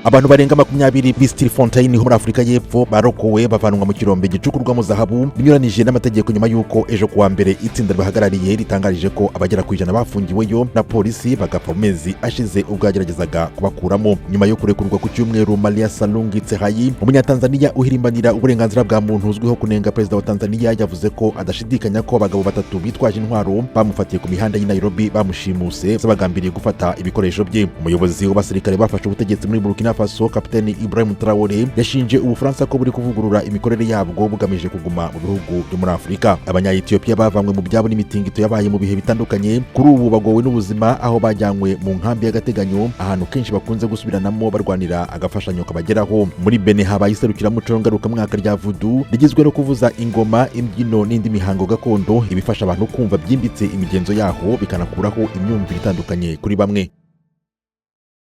Abantu barenga 20 b'i Stilfontein ho muri Afurika y'Epfo barokowe bavanwa mu kirombe gicukurwamo zahabu binyuranije n'amategeko, nyuma y'uko ejo kuwa mbere itsinda ribahagarariye ritangarije ko abagera ku 100 bafungiweyo na polisi bagapfa mu mezi ashize ubwo yageragezaga kubakuramo. Nyuma yo kurekurwa ku cyumweru, Maria Salungi Tsehayi, Umunyatanzaniya uhirimbanira uburenganzira bwa muntu uzwiho kunenga perezida wa Tanzania, yavuze ko adashidikanya ko abagabo batatu bitwaje intwaro bamufatiye ku mihanda y'i Nairobi bamushimuse bagambiriye gufata ibikoresho bye. Umuyobozi w'abasirikare bafashe ubutegetsi muri Burkina Faso, Kapiteni Ibrahim Traore, yashinje Ubufaransa ko buri kuvugurura imikorere yabwo bugamije kuguma mu bihugu byo muri Afurika. Abanya-Etiyopiya bavanywe mu byabo n'imitingito yabaye mu bihe bitandukanye, kuri ubu bagowe n'ubuzima aho bajyanywe mu nkambi y'agateganyo, ahantu kenshi bakunze gusubiranamo barwanira agafashanyo kabageraho. Muri Benin habaye iserukiramuco ngarukamwaka rya voodoo rigizwe no kuvuza ingoma, imbyino n'indi mihango gakondo, ibifasha abantu kumva byimbitse imigenzo yaho, bikanakuraho imyumvire itandukanye kuri bamwe.